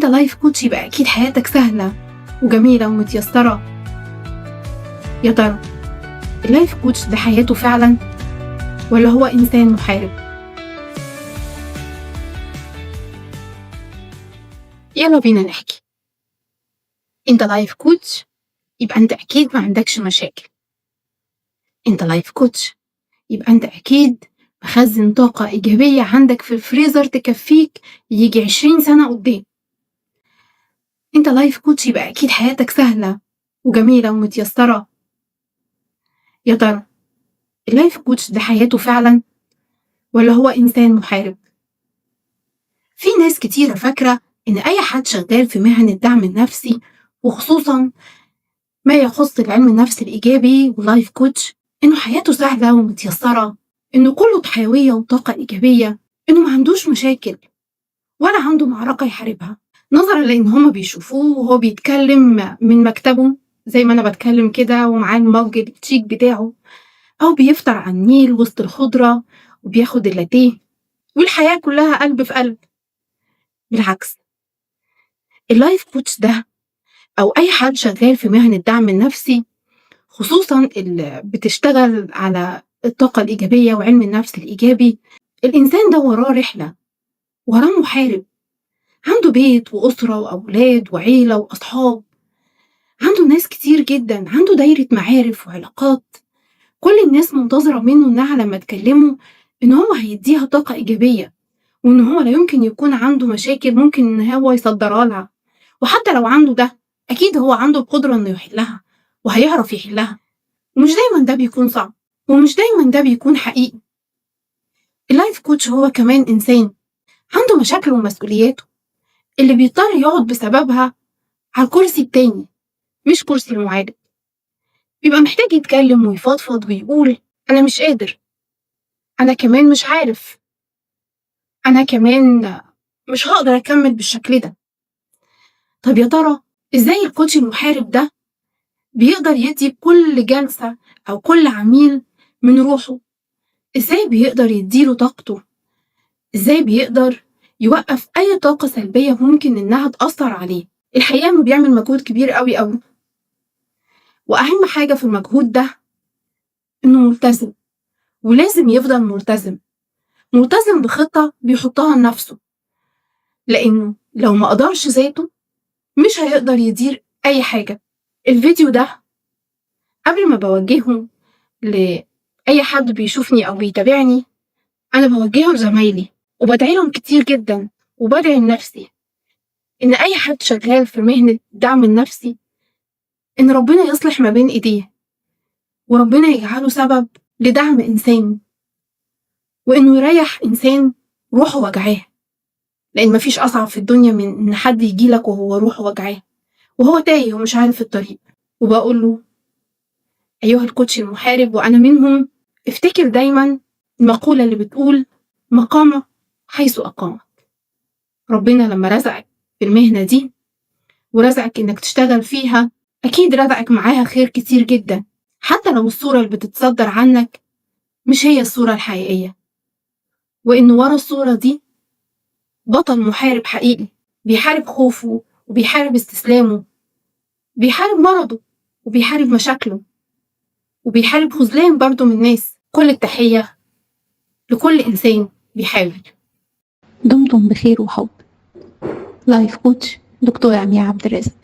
انت life coach يبقى اكيد حياتك سهلة وجميلة ومتيسرة. يا ترى ال life coach ده حياته فعلا ولا هو انسان محارب؟ يلا بينا نحكي. انت life coach يبقى انت اكيد ما عندكش مشاكل. انت life coach يبقى انت اكيد مخزن طاقة ايجابية عندك في الفريزر تكفيك يجي 20 سنة قدام. انت life coach يبقى اكيد حياتك سهلة وجميلة ومتيسرة. يا ترى ال life coach ده حياته فعلا ولا هو انسان محارب؟ في ناس كتيرة فاكرة ان اي حد شغال في مهن الدعم النفسي، وخصوصا ما يخص العلم النفس الايجابي وال life coach، انه حياته سهلة ومتيسرة، انه كله حيوية وطاقة ايجابية، انه ما عندوش مشاكل ولا عنده معركة يحاربها، نظرا لان هما بيشوفوه وهو بيتكلم من مكتبه زي ما انا بتكلم كده ومعاه ال mug الشيك بتاعه، او بيفطر على النيل وسط الخضرة وبياخد اللاتيه والحياة كلها قلب في قلب. بالعكس، ال life coach ده او اي حد شغال في مهن الدعم النفسي، خصوصا اللي بتشتغل على الطاقة الإيجابية وعلم النفس الإيجابي، الإنسان ده وراه رحلة، وراه محارب، عنده بيت وأسرة وأولاد وعيلة وأصحاب، عنده ناس كتير جدا، عنده دايرة معارف وعلاقات، كل الناس منتظرة منه إنها لما تكلمه إن هو هيديها طاقة إيجابية، وإن هو لا يمكن يكون عنده مشاكل ممكن إن هو يصدرها لها، وحتى لو عنده ده أكيد هو عنده القدرة إنه يحلها وهيعرف يحلها. ومش دايما ده بيكون صعب، ومش دايما ده بيكون حقيقي. ال life coach هو كمان إنسان عنده مشاكله ومسؤولياته اللي بيضطر يقعد بسببها على الكرسي التاني مش كرسي المعالج. بيبقى محتاج يتكلم ويفضفض ويقول أنا مش قادر، أنا كمان مش عارف، أنا كمان مش هقدر أكمل بالشكل ده. طب يا ترى إزاي ال coach المحارب ده بيقدر يدي كل جلسة أو كل عميل من روحه؟ إزاي بيقدر يديله طاقته؟ إزاي بيقدر يوقف أي طاقة سلبية ممكن إنها تأثر عليه؟ الحقيقة إنه بيعمل مجهود كبير قوي قوي، وأهم حاجة في المجهود ده إنه ملتزم، ولازم يفضل ملتزم، ملتزم بخطة بيحطها لنفسه، لأنه لو ما قدرش ذاته مش هيقدر يدير أي حاجة. الفيديو ده قبل ما بوجهه لأي حد بيشوفني أو بيتابعني، أنا بوجهه لزمايلي وبدعي لهم كتير جدا، وبدعي لنفسي إن أي حد شغال في مهنة الدعم النفسي إن ربنا يصلح ما بين إيديه، وربنا يجعله سبب لدعم إنسان، وإنه يريح إنسان روحه وجعاه، لأن مفيش أصعب في الدنيا من إن حد يجيلك وهو روحه وجعاه وهو تايه ومش عارف الطريق. وبقول له أيها الكوتش المحارب وأنا منهم، افتكر دايما المقولة اللي بتقول مقامك حيث أقامك. ربنا لما رزقك في المهنة دي ورزقك إنك تشتغل فيها، أكيد رزقك معاها خير كتير جدا، حتى لو الصورة اللي بتتصدر عنك مش هي الصورة الحقيقية، وإن ورا الصورة دي بطل محارب حقيقي بيحارب خوفه وبيحارب استسلامه، بيحارب مرضه وبيحارب مشاكله وبيحارب خذلان برضه من الناس. كل التحية لكل إنسان بيحاول. دمتم بخير وحب. life coach دكتورة أميرة عبد الرازق.